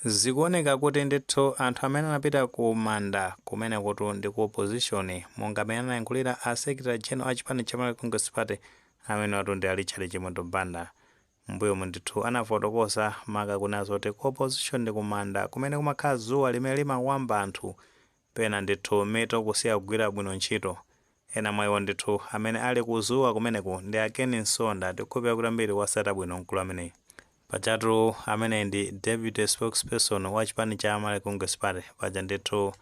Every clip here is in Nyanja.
Zikuoneka kuti ndithu anthu amene anapita ku manda kumene kuti ndi ku opposition, monga amene anayankhulira a secretary general a chipani cha Malawi Congress Party, amene watu ndi a Richard Chimwendo Banda. Mbuyomu ndithu anafotokoza maka kunena zoti ku opposition ndi kumanda kumene kumakhala dzuwa limene limawamba anthu, pena ndithu mitu kusiya kugwira bwino ntchito. Ena mwa iwo ndithu amene ali kuzuwa kumeneku ndi a Ken Msonda. Tikukhulupirira kuti ambiri wasata bwino mkulu ameneyi. Pajatu amene ndi deputy spokesperson wa chipani cha Malawi Congress Party. Paja ndithu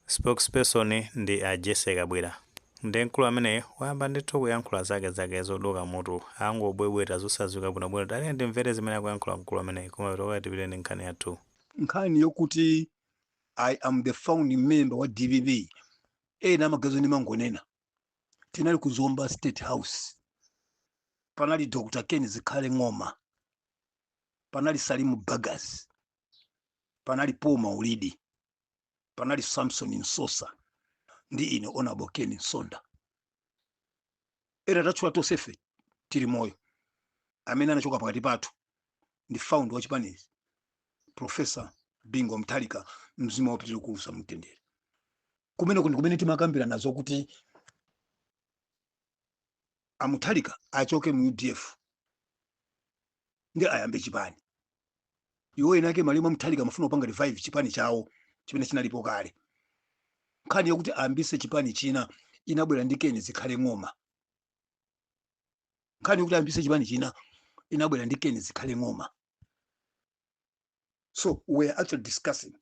spokesperson ndi a Jesse Kabwira. Ndi mkulu ameneyi wayamba ndithu kuyankhula zake zake zoduka mutu, angobwebweta zosadziwika bwinobwino. Tatiye ndimvere zimene akuyankhula mkulu ameneyi, koma toka tipite ndi nkhani yathu. Nkhani yokuti I am the founding member wa DPP, ena amagazo ndi mangonena. Tinali ku Zomba State House, panali Dr Ken Zikhale Ng'oma, panali Salimu Bagas, panali Paul Maulidi, panali Samson Msosa ndi ine Honorable Ken Msonda. Era tatchula tonsefe tili moyo. Amene anachoka pakati pathu ndi founder wa chipanichi, Professor Bingu Mutharika, mzimu wapitire kuusa mtendere. Kumeneko ndi kumene timakambira nazo kuti a Mutharika achoke mu UDF ndi ayambe chipani. Iwo ena ake malemu Mutharika amafuna kupanga revive chipani chawo chimene chinalipo kale. Nkhani yokuti ayambise chipani china inabwera ndi Ken Zikhale Ng'oma. Nkhani yokuti ayambise chipani china inabwera ndi Ken Zikhale Ng'oma. So we are actually discussing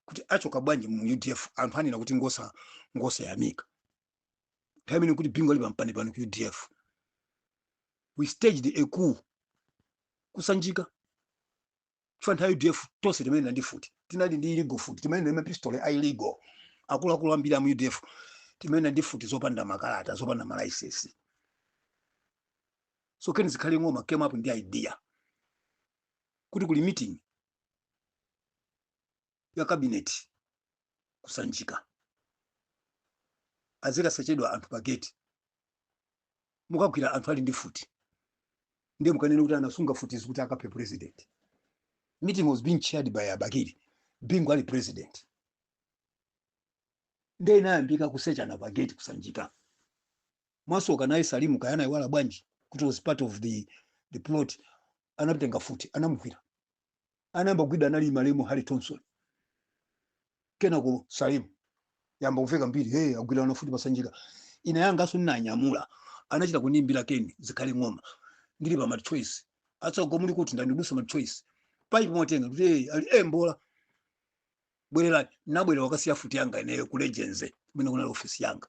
kuti achoka bwanji mu UDF, anthu anena kuti ngosa ngosayamika. Nthawi imene kuti Bingu ali pampani pano ku UDF, we staged a coup kusanjika, chifukwa nthawi UDF tonse timayenda ndi futi, tinali ndi illegal futi, timayenda ndi mapistole a illegal. Akuluakulu ambiri a mu UDF timayenda ndi futi zopanda makalata, zopanda malaisensi. So Ken Zikhale Ng'oma came up ndi idea kuti kuli meeting ya cabinet kusanjika, azikasachedwa anthu pa gate, mukagwira anthu ali ndi futi, ndiye mukanene kuti anasunga futizi kuti akaphe president. Meeting was being chaired by Abakili. Bingu ali president. Ndiye inayambika kusechana pa gate kusanjika. Mwasoka naye Salimu kayana iwala bwanji kuti was part of the plot, anatenga futi, anamugwira. Anayamba kugwidwa anali malemu Harry Thompson, kenako Salimu. Yamba kuveka mbiri, hey, agwira na futi pasanjika. Ine yangaso ndinanyamula, anachita kundimbira Ken Zikhale Ng'oma ndili pa MultiChoice, atsogo muli kuti ndandidusa MultiChoice pipe mwatenga kuti, hey, ali hey, mbola bwererani. Nabwerera, wakasiya futi yanga ineyo ku Legends kumene kunali office yanga.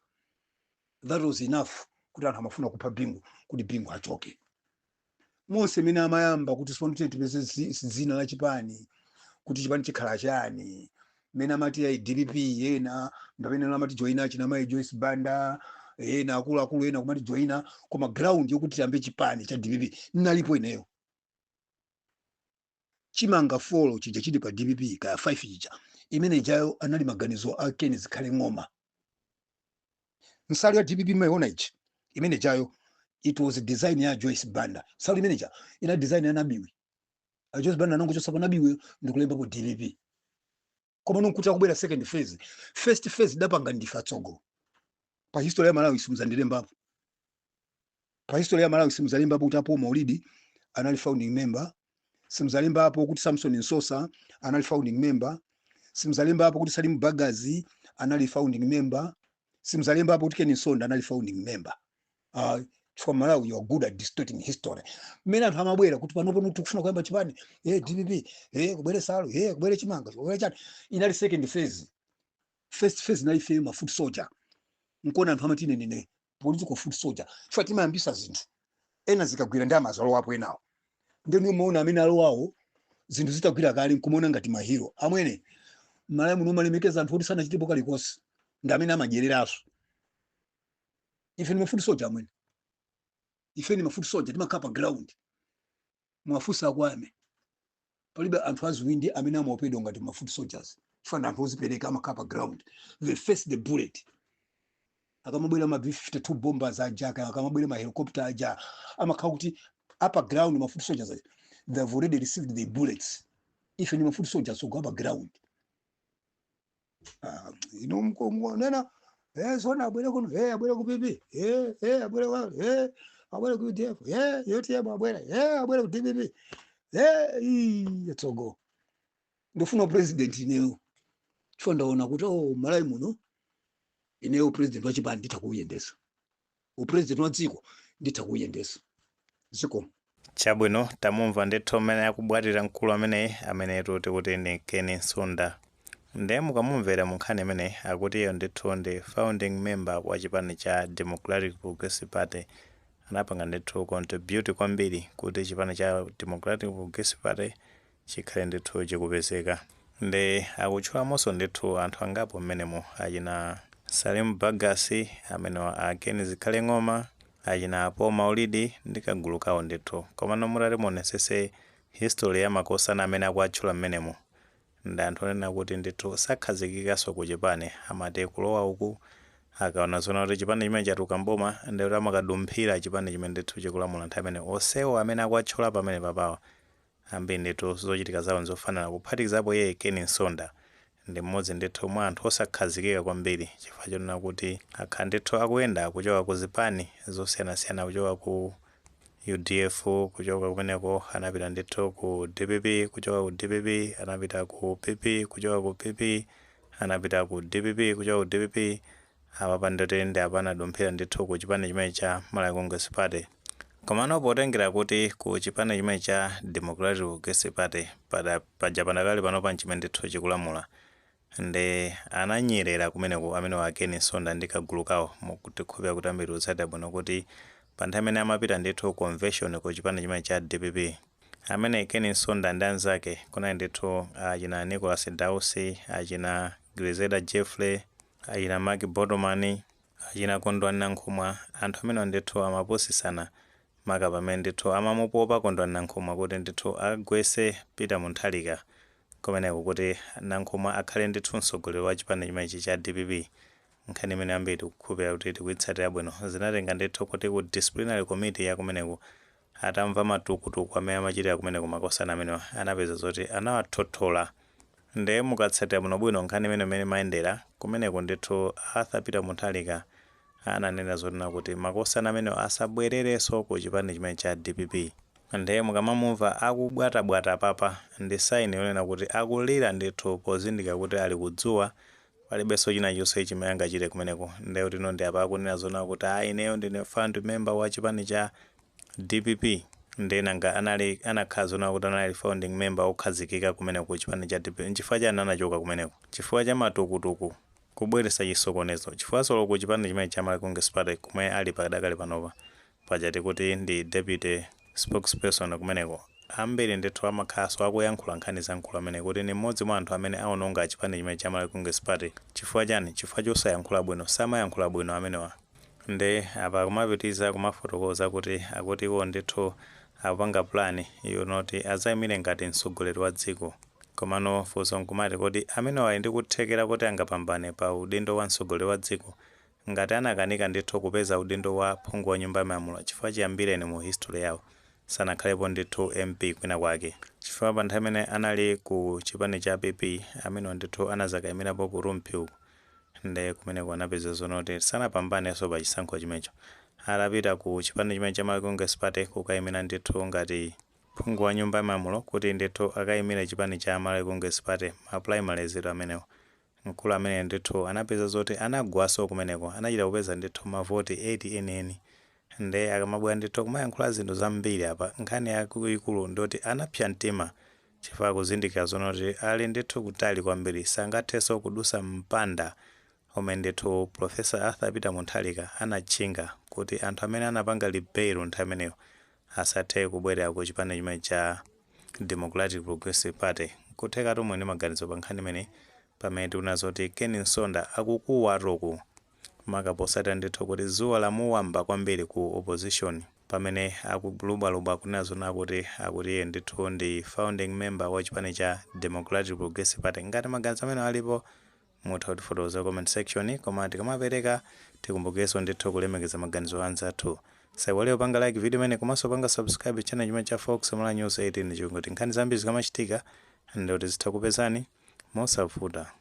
That was enough kuti anthu amafuna kupha Bingu, kuti Bingu achoke. Monse mene amayamba kuti sipano tipeze dzina la chipani, kuti chipani chikhala chani, mene amati ayi DPP, ena ndamene amati joina china mayi Joyce Banda, ena akuluakulu ena kumati joina, koma ground yokuti tiyambe chipani cha DPP nalipo ineyo. Chimanga 4 chija chili pa DPP kaya 5 chija, imene ijayo anali maganizo a Ken Zikhale Ng'oma. Nsalu ya DPP maiona ichi, imene ijayo it was design ya Joyce Banda. Nsalu imene ija ina design ya Nabiwi. A Joyce Banda anangochotsa pa Nabiwi ndikulembapo DPP. Koma nonkuti akubwera second phase, first phase idapanga ndife atsogo. Pa history ya Malawi simuzandilembapo, pa history ya Malawi simuzalembapo kuti apo Maulidi anali founding member, simuzalembapo kuti Samson Msosa anali founding member, simuzalembapo kuti Salim Bagazi anali founding member, simuzalembapo kuti Ken Msonda anali founding member. Chifukwa Malawi, you are good at distorting history. Mmene anthu amabwera kuti panopo tikufuna kuyamba chipani, DPP, kubwere salo, kubwere chimanga, kubwere chani, inali second phase. First phase inali ife ma foot soldier. Nkuona anthu amati ine ndine political foot soldier chifukwa timayambisa zinthu, ena zikagwira ndi amazalowapo enawo. Ndeni umaona amene alowawo zinthu zitagwira kale nkumaona ngati ma hero. Amwene, Malawi muno umalemekeza anthu oti sanachitepo kalikonse, ndi amene amadyereraso. Ife ni ma foot soldier, amwene, ife ni ma foot soldier, timakhala pa ground. Mwafusa akwame, palibe anthu aziwindi amene amaopedwa ngati ma foot soldiers, chifukwa ndi anthu ozipereka, amakhala pa ground, they face the bullet. Akamabwera ma B52 bombers aja, akamabwera ma helicopter aja, amakhala kuti apa ground ma foot soldiers aja, they have already received the bullets. Ife ni ma foot soldiers ogo pa ground. Ah, ino mkongo nena sona abwere kuno, abwere ku PP, abwere kwa, abwere ku UDF, UTM abwere, abwere ku DPP, ii tsogo. Ndofuna president ineyo, chifukwa ndaona kuti, oh, Malawi muno ineyo president wa chipani nditha kuuyendesa, upresident wa dziko nditha kuuyendesa dziko. Chabwino, tamumva ndithu mmene akubwatira mkulu ameneyi, amene tikuti ndi Ken Msonda. Ndiye mukamumvera mu nkhani imeneyi, akuti iyo ndithu ndi founding member wa chipani cha Democratic Progressive Party. Anapanga ndithu contribute kwambiri kuti chipani cha Democratic Progressive Party chikhale ndithu chikupezeka. Ndi akutchulamonso ndithu anthu angapo mmenemo, achina Salim Bagasi, amene a Ken Zikhale Ng'oma, achina Paul Maulidi ndi kagulu kawo ndithu. Komano mutati muonesese history ya makosana amene akuatchula mmenemo, ndi anthu onena kuti ndithu sakhazikikanso ku chipani. Amati kulowa uku, akaona zona kuti chipani chimene chatuka mboma, ndikuti amakadumphira chipani chimene ndithu chikulamula nthawi imene. Onsewo amene akuatchula pamene papawa, ambiri ndithu zochitika zawo nzofanana, kuphatikizapo iye Ken Msonda ndi mmodzi ndithu mwa anthu osakhazikika kwambiri, chifukwa chonena kuti akhala ndithu akuyenda kuchoka ku zipani zosiyanasiyana, kuchoka ku UDF, kuchoka kumeneko anapita ndithu ku DPP, kuchoka ku DPP anapita ku PP, kuchoka ku PP anapita ku DPP, kuchoka ku DPP apa ndoti ndi apa anadumphira ndithu ku chipani chimene cha Malawi Congress Party. Komano potengera kuti ku chipani chimene cha Democratic Progressive Party paja panakali panopa nchimene ndithu chikulamula, ndi ananyerera kumeneko amene wa Ken Msonda ndi kagulu kawo. Mukutikhulupirira kuti ambiri utsatira bwino kuti pa nthawi imene amapita ndithu convention ku chipani chimene cha DPP, amene Ken Msonda ndi anzake kunali ndithu achina Nicholas Dausi, achina Griselda Jeffrey, achina Mark Botomani, achina Kondwani Nankhumwa. Anthu amene ndithu amapusisana, maka pamene ndithu amamupopa Kondwani Nankhumwa kuti ndithu akagwese Peter Mutharika kumeneko, kuti Nankhumwa akhale ndithu mtsogoleri wa chipani chimenechi cha DPP. Nkhani imene ambiri tikukhulupirira kuti tikuitsatira bwino. Zinatenga ndithu kuti ku disciplinary committee ya kumeneko atamva matukutuku amene amachitira kumeneko makosana amenewa, anapeza zoti anawathothola. Ndiye mukatsatira bwinobwino nkhani imene mayendera kumeneko ndithu, Arthur Peter Mutharika ananena zonena kuti makosana amenewa asabwererenso ku chipani chimene cha DPP. Ndiye mukamamumva akubwatabwata papa, ndi sign yonena kuti akulira ndithu pozindikira kuti ali kudzuwa, palibenso china chonse chimene angachite kumeneko. Ndiye kuti ino ndi apa akunena zonena kuti, "Ayi, ineyo ndine founding member wa chipani cha DPP." Ndiye nanga anali anakhala zonena kuti anali founding member okhazikika kumeneko ku chipani cha DPP, nchifukwa chani anachoka kumeneko? Chifukwa cha matukutuku, kubweretsa chisokonezo. Chifukwa solo ku chipani chimene cha Malawi Congress Party kumene ali pakadakali panopa, paja tikuti ndi deputy spokesperson kumeneko, ambiri ndithu amakhalanso akuyankhula nkhani za mkulu amene kuti ni mmodzi mwa anthu amene awononga chipani chimene cha Malawi Congress Party. Chifukwa chani? Chifukwa chosayankhula bwino, samayankhula bwino amenewa. Ndi apa kumapitiza kumafotokoza kuti akuti iwo ndithu akupanga plan yonoti azayimire ngati mtsogoleri wa dziko. Komano funso nkumati, kodi amenewa ali ndi kuthekera kuti angapambane pa udindo wa mtsogoleri wa dziko, ngati anakanika ndithu kupeza udindo wa phungu wa nyumba ya malamulo? Chifukwa chiyambireni mu history yawo sanakhalepo ndithu MP kwina kwake, chifukwa pa nthawi imene anali ku chipani cha PP, amenewa ndithu anazakayimirapo ku Rumphi uku, nde kumeneko anapeza zonoti sanapambanenso pa chisankho chimenecho. Atapita ku chipani chimene cha Malawi Congress Party kukayimira ndithu ngati phungu wa nyumba ya malamulo, kuti ndithu akayimire chipani cha Malawi Congress Party ma primaries amenewo, mkulu amene ndithu anapeza zoti anagwaso kumeneko, anachita kupeza ndithu mavoti 8 enieni. Nde akamabwera ndithu kumayankhula zinthu zambiri apa, nkhani yaikulu ndoti anapsa mtima chifukwa kuzindikira zonoti ali ndithu kutali kwambiri, sangathenso kudusa mpanda omwe ndithu Professor Arthur Peter Mutharika anatchinga kuti anthu amene anapanga rebel nthawi imeneyo asathe kubwerera ku chipani chimene cha Democratic Progressive Party. Kutheka tomwe ndi maganizo pa nkhani imeneyi, pamene tikuona zoti Ken Msonda akukuwa toku, maka posatira ndithu kuti zuwa lamuwamba kwambiri ku opposition, pamene akulubalubwa kunena zona kuti akuti iye ndithu ndi founding member wa chipani cha Democratic Progressive Party. Ngati maganizo amene alipo, mutha kutifotokoza comment section. Koma tikamapereka, tikumbukirenso ndithu kulemekeza maganizo anzathu. Saiwale kupanga like video imene, komanso panga subscribe channel chimene cha Fox Mala News 18, chikuti nkhani zambiri zikamachitika. Ndikuti zitha kupezani mosavuta.